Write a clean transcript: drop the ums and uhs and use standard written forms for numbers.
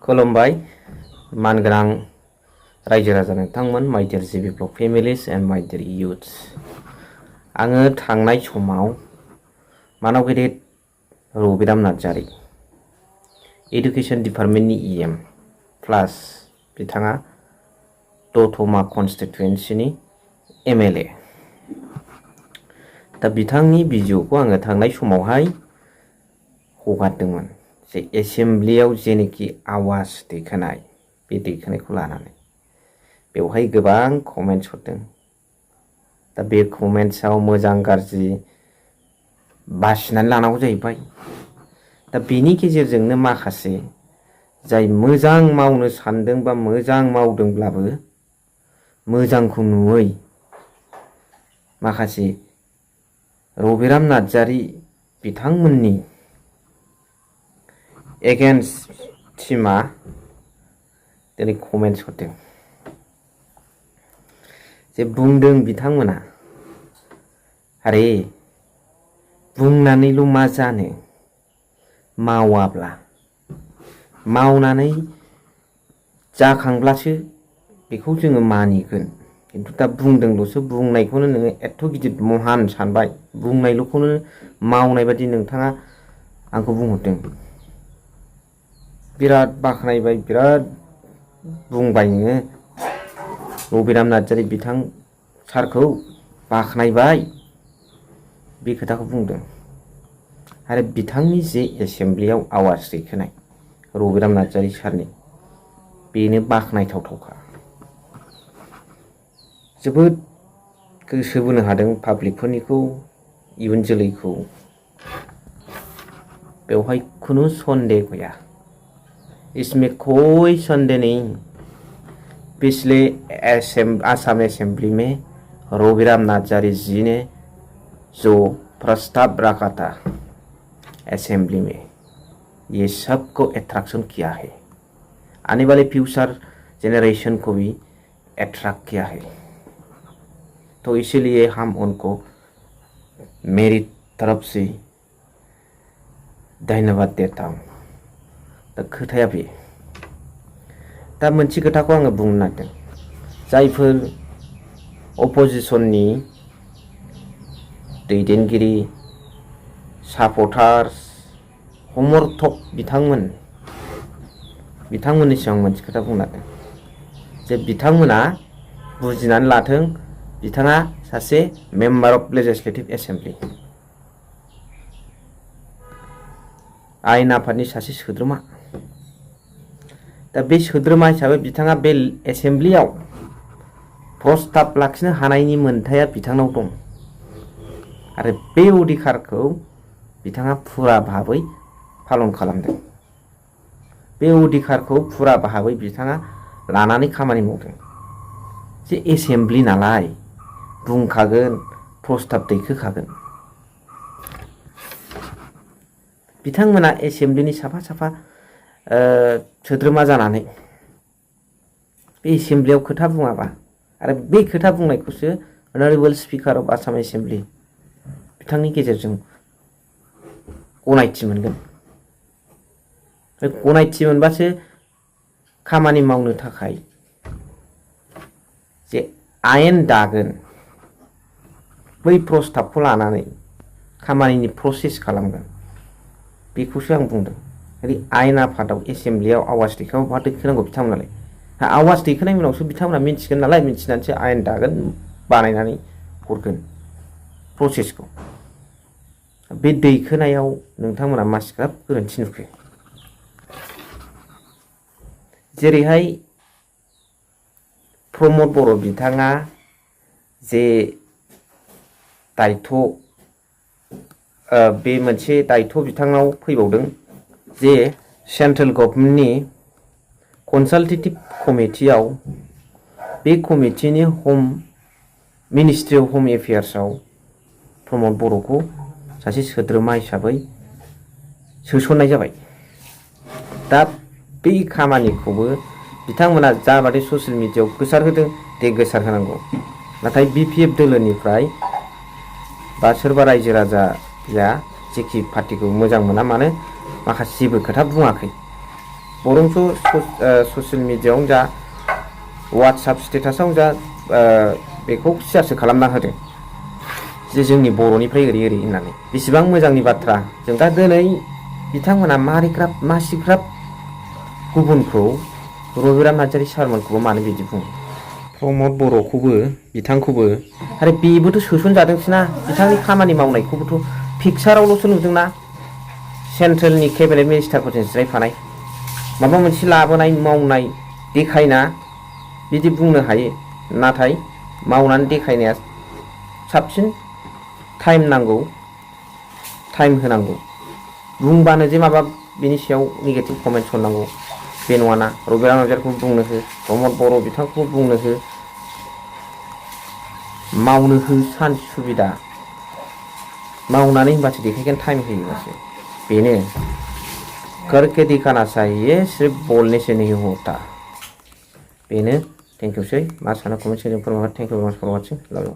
खुलुमबाय मानगोनां रायजो राजा नोंथांमोन, माय डियर जिबि ब्लग फेमिलिस एन्ड माय डियर इयुथ्स। आङो थांनाय समाव मानाव गेदेर रबिराम नार्जारी एडुकेशन डिपार्टमेन्टनि EM प्लास बिथाङा दतमा कन्स्टिटुएन्सिनि MLA। दा बिथांनि भिडिअखौ आङो थांनाय समावहाय हगारदोंमोन जे एसेम्ब्लियाव जेनोखि आवाज दैखोनाय बे दैखोनायखौ लानानै बेवहाय गोबां कमेन्ट्स हरदों। दा बे कमेन्ट्सआव मोजां गाज्रि बासिनानै लानांगौ जाहैबाय। दा बेनि गेजेरजोंनो माखासे जाय मोजां मावनो सानदों बा मोजां मावदोंब्लाबो मोजांखौ नुयै माखासे रबिराम नार्जारी बिथांमोननि एगेन्स्ट टिमा दिनै कमेन्ट्स हरदों जे बुंदों बिथांमोना, आरे बुंनानैल' मा जानो, मावाब्ला मावनानै जाखांब्लासो बेखौ जोङो मानिगोन। खिन्थु दा बुंदोंल'सो, बुंनायखौनो नोङो एथ' गिदिर महान सानबाय, बुंनायल'खौनो मावनाय बादि नोंथाङा आंखौ बुंहरदों। बिराद बाख्नायबाय, बिराद बुंबाय नोङो रबिराम नार्जारी बिथां सारखौ बाख्नायबाय, बे खोथाखौ बुंदों। आरो बिथांनि जे एसेम्ब्लियाव आवाज दैखोनाय रबिराम नार्जारी सारनि, बेनो बाख्नायथावथावखा। जोबोद गोसो बोनो हादों पाब्लिकफोरनिखौ, इयुन जोलैखौ। बेवहाय खुनु सन्देह गैया, इसमें कोई संदेह नहीं। पिछले आसाम असेंबली में रबिराम नार्जारी जी ने जो प्रस्ताव रखा था असेंबली में, ये सबको अट्रैक्शन किया है, आने वाले फ्यूचर जनरेशन को भी अट्रैक्ट किया है। तो इसीलिए हम उनको मेरी तरफ से धन्यवाद देता हूँ। दा खोथाया बे। दा मोनसे खोथाखौ आङो बुंनो नागिरदों, जायफोर अपोजिशननि दैदेनगिरि, सापर्टार्स, समर्थक बिथांमोननि सिगां मोनसे खोथा बुंनो नागिरदों जे बिथांमोना बुजिनानै लाथों, बिथाङा सासे मेम्बार अफ लेजिस्लेटिभ एसेम्बलि, आयेन आफादनि सासे सोद्रोमा। दा बे सोद्रोमा हिसाबै बिथाङा बे एसेम्ब्लियाव प्रस्ताब लाखिनो हानायनि मोन्थाया बिथांनाव दं, आरो बे अधिकारखौ बिथाङा फुरा भाबै पालन खालामदों। बे अधिकारखौ फुरा भाबै बिथाङा लानानै खामानि मावदों। जे एसेम्ब्लि नालाय बुंखागोन, प्रस्ताब दैखोखागोन। बिथांमोना एसेम्ब्लिनि साफा साफा सोद्रोमा जानानै बे एसेम्ब्लियाव खोथा बुङाबा, आरो बे खोथा बुंनायखौसो अनारेबल स्पिकार अफ आसाम एसेम्ब्लि बिथांनि गेजेरजों गनायथि मोनगोन। बे गनायथि मोनबासो खामानि मावनो थाखाय जे आयेन दागोन, बै प्रस्ताबखौ लानानै खामानिनि प्रसेस खालामगोन, बेखौसो आं बुंदों। ओरै आयेन आफादाव एसेम्ब्लियाव आवाज दैखांबा मा दैखोनांगौ बिथांमोनालाय? आवाज दैखोनायनि उनावसो बिथांमोना मिन्थिगोन नालाय, मिन्थिनानैसो आयेन दागोन, बानायनानै हरगोन प्रसेसखौ। बे दैखोनायाव नोंथांमोना मासिग्राब गोरोन्थि नुखो। जेरैहाय प्रमद बर' बिथाङा जे दायथ' बे मोनसे दायथ' बिथांनाव फैबावदों जे सेन्ट्रेल गभर्नमेन्टनि कनसालटेटिभ कमिटियाव, बे कमिटिनि मिनिस्ट्रि अफ हम एफेयार्सआव प्रमद बर'खौ सासे सोद्रोमा हिसाबै सोसननाय जाबाय। दा बे खामानिखौबो बिथांमोना जाबादि ससियेल मिडियायाव गोसारहोदों, दे गोसार होनांगौ। नाथाय BPF दोलोनिफ्राय बा सोरबा रायजो राजाया जेखि पार्टिखौ मोजां मोना मानो माखासे जेबो खोथा बुङाखै। बरंथ' ससियेल मिडियायावनो जा वाट्सएप स्टेटासावनो जा बेखौ शेयारसो खालामना होदो जे जोंनि बर'निफ्राय ओरै ओरै होननानै बेसेबां मोजांनि बाथ्रा जों दा दिनै बिथांमोना मासिग्राब गुबुनखौ रबिराम नार्जारि सारमोनखौबो मानो बिदि बुङो प्रमद बर'खौबो बिथांखौबो आरो बेबोथ' सोसनजादोंसोना बिथांनि खामानि मावनायखौबोथ' पिक्सारावल'सो नुदोंना सेन्ट्रेलनि केबिनेट मिनिस्टारफोरजों जिरायफानाय माबा मोनसे लाबोनाय मावनाय देखायना बिदि बुंनो हायो नाथाय मावनानै देखायनाया साबसिन टाइम नांगौ टाइम होनांगौ बुंबानो जे माबा बिनि सायाव नेगेटिभ कमेन्ट्स हरनांगौ बे नङाना रबिराम नार्जारिखौ बुंनो हो प्रमद बर' बिथांखौ बुंनो हो मावनो हो चान्स सुबिदा मावनानै होनबासो देखायगोन टाइम होयोबासो बेनो करके दिखाना चाहिए सिर्फ बोलने से नहीं होता बेनो थेंक इउसै मा सानो कमेन्ट सेक्सनाव फोरमायहर thank you for watching love U